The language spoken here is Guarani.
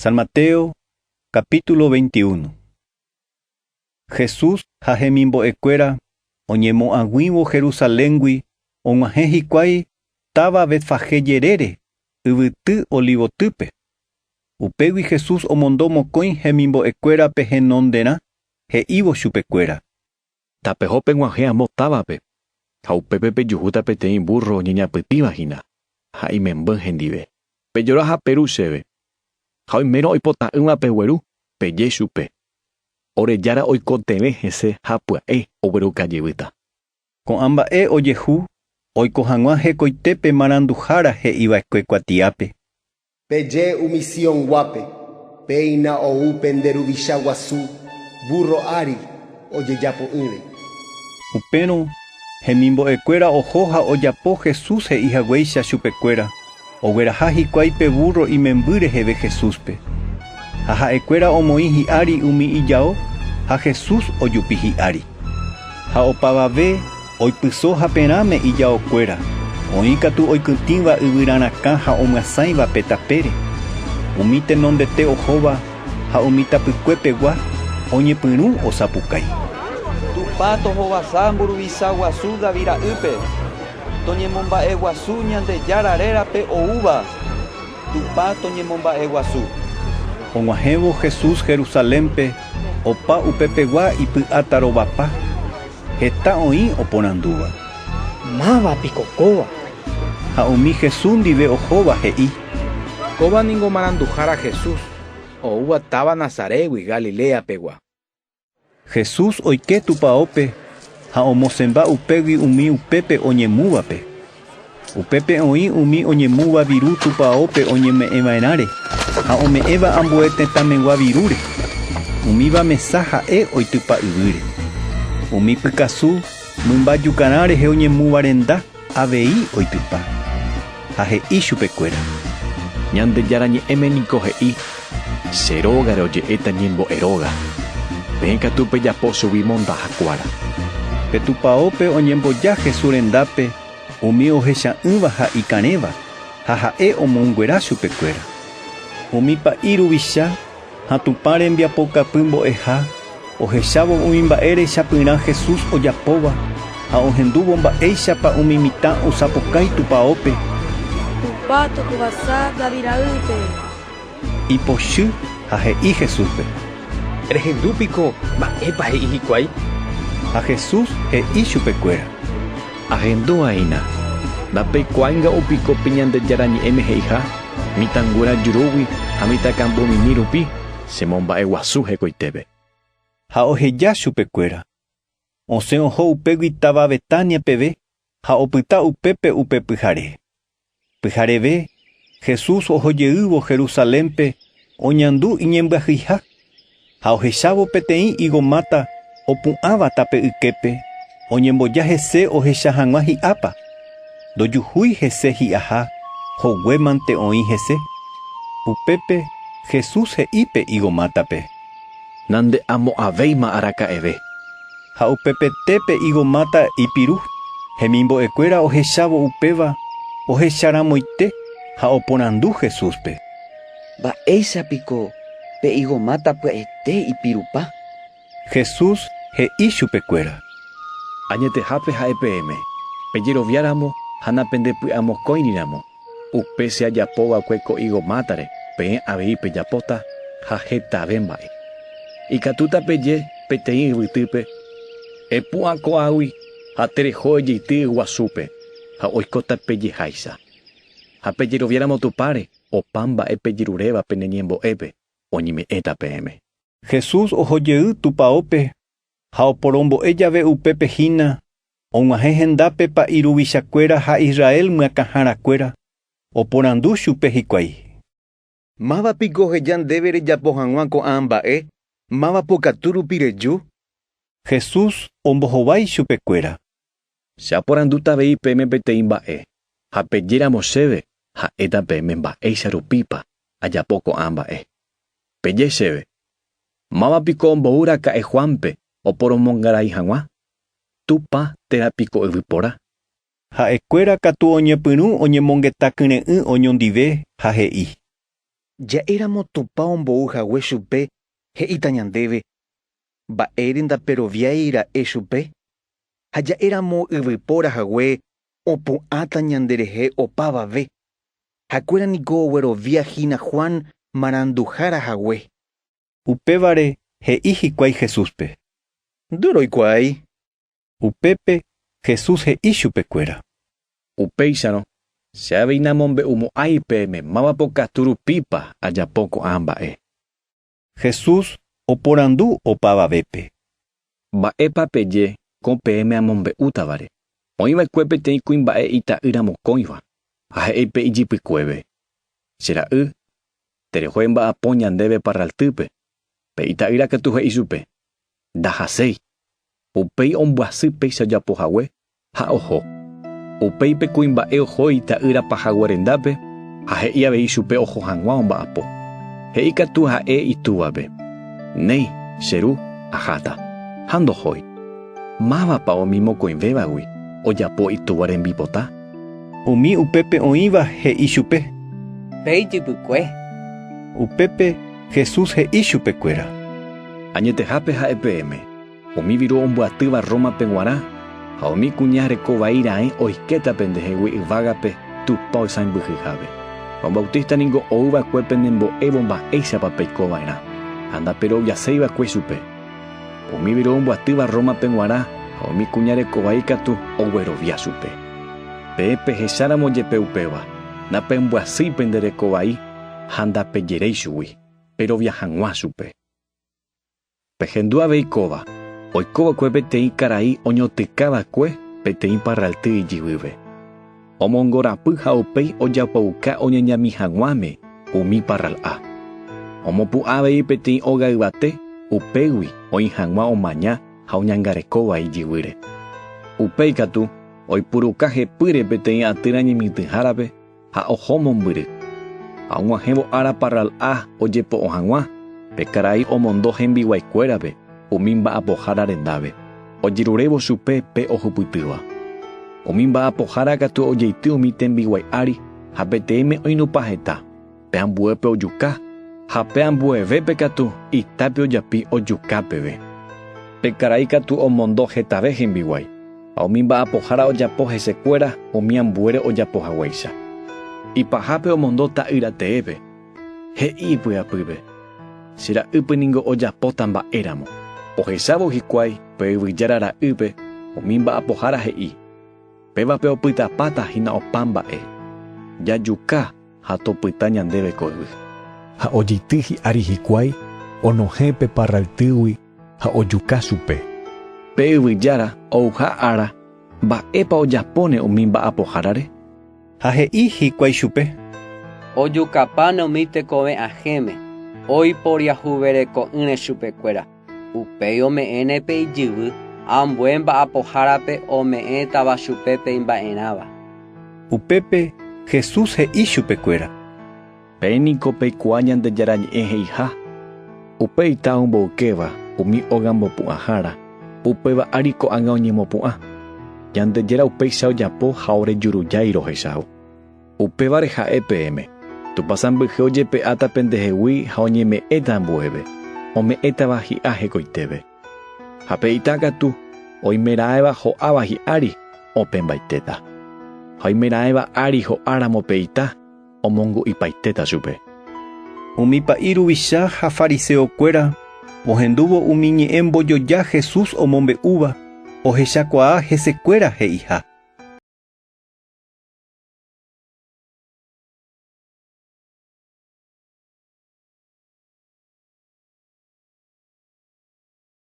San Mateo, capítulo 21. Jesús ha hemimbo'ekuéra oñemo'ag̃uívo Jerusaléngui og̃uahẽ hikuái táva Betfagé jerére, yvyty Olivotýpe. Upégui Jesús omondo mokõi hemimbo'ekuérape henonderã, he'ívo chupekuéra. Tapeho peg̃uahẽ amo távape, ha upépe pejuhúta peteĩ búrro oñeñapytĩva hína, ha imemby hendive. Pejora ha peru chéve. Ha oimérõ oipota'ỹva pegueru, peje chupe, Ore Jára oikotevẽ hese ha pya'e ogueruka jevýta. Ko'ã mba'e ojehu oiko hag̃ua hekoitépe maranduhára he'iva'ekue kuatiápe. Peje umi Sion guápe, Péina ou pende ruvicha guasu búrro ári ojejapo'ỹre. Upérõ hemimbo'ekuéra oho ha ojapo Jesús he'i haguéicha chupekuéra, ogueraha hikuái pe búrro imemby reheve Jesúspe. Ha ha'ekuéra omoĩ hi'ári umi ijao ha Jesús ojupi hi'ári. Ha opavave oipyso haperãme ijaokuéra, oĩ katu oikytĩva yvyra rakã ha omyasãiva pe tapére. Umi tenondete ohóva ha umi tapykue pegua oñepyrũ osapukái. Tupã tohovasa mburuvicha guasu David ra'ýpe, toñemomba'eguasu Ñandejára rérape oúva, Tupã toñemomba'eguasu. Og̃uahẽvo Jesús Jerusalénpe, opa upepegua ipy'atarovapa, heta oĩ oporandúva. Máva piko kóva? Ha umi Jesús ndive ohóva he'i. Kóva ningo maranduhára Jesús, oúva táva Nazarégui, Galilea pegua. Jesús oike tupaópe ha omosẽmba upégui umi upépe oñemúvape. Upépe oĩ umi oñemúva viru tupaópe oñeme'ẽva'erãre ha ome'ẽva ambue tetãmegua virúre. Umíva mesa ha'e oitypa yvýre. Umi pykasu mymba jukarã rehe oñemúva renda avei oitypa. Ha he'i chupekuéra. Ñandejára Ñe'ẽme niko he'i, Che rógare oje'éta ñembo'e róga, peẽ katu pejapo chugui mondaha kuára. Pe tupaópe oñemboja Jesús rendápe umi ohecha'ỹva ha ikarẽva, ha ha'e omonguera chupekuéra. Umi pa'i ruvicha ha Tupã rembiapokapy mbo'eha ohechávo umi mba'e rechapyrã Jesús ojapóva ha ohendúvo mba'éichapa umi mitã osapukái tupaópe. Tupã tohovasa David ra'ýpe. Ipochy ha he'i Jesúspe. Rehendu piko mba'épa he'i hikuái? Ha Jesús he'i chupekuéra. Ahendu aína, ndapeikuaáinga'u piko pe Ñandejára Ñe'ẽme he'iha, Mitãnguéra jurúgui ha mitãkambumimi rupi che momba'eguasu hekoitépe. Ha oheja chupekuéra. Osẽ oho upégui táva Betania peve ha opyta upépe upe pyhare. Pyhareve, Jesús oho jeývo Jerusalénpe oñandu iñembyahyiha, ha ohechávo peteĩ higo máta opu'ãva tape yképe, oñemboja hese ohecha hag̃ua hi'ápa. Ndojuhúi hese hi'aha, hoguémante oĩ hese. Upépe Jesús he'i pe higo mátape. Nande'amo'ãvéima araka'eve. Ha upepete pe higo máta ipiru, hemimbo'ekuéra ohechávo upéva ohecharamoite ha oporandu Jesúspe. Mba'éicha piko pe higo máta pya'ete ipirupa? Jesús he'i chupekuéra. Añetehápe ha'e peẽme, pejeroviáramo ha napendepy'amokõiriramo, upe che ajapo va'ekue ko higo mátare, peẽ avei pejapóta ha hetave mba'e. Ikatúta peje peteĩ yvytýpe, Epu'ã ko'águi ha tereho ejeity yguasúpe, ha oikóta pejeháicha. Ha pejeroviáramo Tupãre, opa mba'e pejeruréva pene ñembo'épe oñeme'ẽta peẽme. Jesús oho jey tupaópe ha oporombo'e jave upépe hína, og̃uahẽ hendápe pa'i ruvichakuéra ha Israel myakãharakuéra, oporandu chupe hikuái. Máva piko oheja ndéve rejapo hag̃ua ko'ã mba'e? Máva pokatu rupi reju? Jesús ombohovái chupekuéra. Che aporandúta avei peẽme peteĩ mba'e, ha pejéramo chéve, ha'éta peẽme mba'éicha rupípa ajapo ko'ã mba'e. Peje chéve, Máva piko ombou raka'e Juánpe oporomongarai hag̃ua? Tupã térã piko yvypóra? Ha'ekuéra katu oñepyrũ oñemongeta kyre'ỹ oñondive ha he'i. Ja'éramo Tupã ombou hague chupe he'íta ñandéve, Mba'ére ndaperoviái ra'e chupe? Ha ja'éramo yvypóra hague opu'ãta ñanderehe opavave. Ha'ekuéra niko oguerovia hína Juan maranduhára hague. Upévare he'i hikuái Jesúspe. Ndoroikuaái. Upépe Jesús he'i chupekuéra. Upéicharõ, che avei namombe'umo'ãi peẽme máva pokatu rupípa ajapo ko'ã mba'e. Jesús oporandu opavavépe. Mba'épa peje ko peẽme amombe'útavare? Oĩ va'ekue peteĩ kuimba'e ita'ýra mokõiva, ha he'i pe ijypykuéve, Che ra'y, tereho emba'apo ñandéve parraltýpe. Pe ita'ýra katu he'i chupe, Ndahaséi. Upéi ombyasy péicha ojapo hague ha oho. Upéi pe kuimba'e oho ita'ýra pahague rendápe ha he'i avei chupe oho hag̃ua omba'apo. He'i katu ha'e itúvape, Néi, che ru, aháta. Ha ndohói. Mávapa umi mokõivévagui ojapo itúva rembipota? Umi upépe oĩva he'i chupe. Pe ijypykue. Upépe Jesús he'i chupekuéra. Añetehápe ha'e peẽme, umi viru ombyatýva Rómape g̃uarã ha umi kuña reko vai raẽ oikéta pendehegui yvágape Tupã oisãmbyhyhápe. Juan Bautista ningo ou va'ekue penembo'évo mba'éichapa peiko va'erã, ha ndaperoviaséi va'ekue chupe. Umi viru ombyatýva Rómape g̃uarã ha umi kuña reko vai katu oguerovia chupe. Peẽ pehecháramo jepe upéva, napembyasýi pende reko vai ha ndapejeréi chugui, perovia hag̃ua chupe. Pehendu avei kóva, oiko va'ekue peteĩ karai oñotyka va'ekue peteĩ parralty ijyvýpe. Omongorapy ha upéi ojapouka oñeñami hag̃uáme umi parral'a. Omopu'ã avei peteĩ óga yvate upégui oĩ hag̃ua omaña ha oñangarekóva ijyvýre. Upéi katu oipuruka hepýre peteĩ atýra ñemitỹhárape ha oho mombyry. Ha og̃uahẽvo ára parral'a ojepo'o hag̃ua, pe karai omondo hembiguaikuérape umi mba'apohára rendápe, ojerurévo chupe pe ohupytýva. Umi mba'apohára katu ojeity umi tembiguái ári ha peteĩme oinupã heta, pe ambuépe ojuka, ha pe ambuevépe katu itápe ojapi ojuka peve. Pe karai katu omondo hetave hembiguái. Ha umi mba'apohára ojapo hesekuéra umi ambuére ojapo haguéicha. Ipahápe omondo ta'ýra teépe, he'i ipy'apýpe, Che ra'ýpe ningo ojapóta mba'éramo. Ohechávo hikuái pe yvyjára ra'ýpe, umi mba'apohára he'i, Pévape opytapáta hína opa mba'e. Jajuka ha topyta ñandéve ko yvy. Ha ojeity hi'ári hikuái, onohẽ pe parraltýgui ha ojuka chupe. Pe yvyjára ouha ára mba'épa ojapóne umi mba'apohárare? Ha he'i hikuái chupe. Ojukapáne umi tekove ahẽme, oiporiahuvereko'ỹre chupekuéra. Upéi ome'ẽne pe ijyvy ambue mba'apohárape ome'ẽtava chupe pe imba'erãva. Upépe Jesús he'i chupekuéra. Peẽ niko peikuaa Ñandejára Ñe'ẽ he'iha, Upe ita omboykéva umi óga mbopu'ãhára, upéva ári ko'ág̃a oñemopu'ã. Ñandejára upéicha ojapo ha ore jurujái rohechávo. Upévare ha'e peẽme, Tupã sãmbyhy ojepe'áta pendehegui ha oñeme'ẽta ambuépe, ome'ẽtava hi'a hekoitépe. Ha pe ita katu, oimeraẽva ho'áva hi'ári, opẽmbaitéta. Ha oimeraẽva ári ho'áramo pe ita, omongu'ipaitéta chupe. Umi pa'i ruvicha ha fariseokuéra ohendúvo umi ñe'ẽ mbojoja Jesús omombe'úva, ohechakuaa hesekuéra he'iha.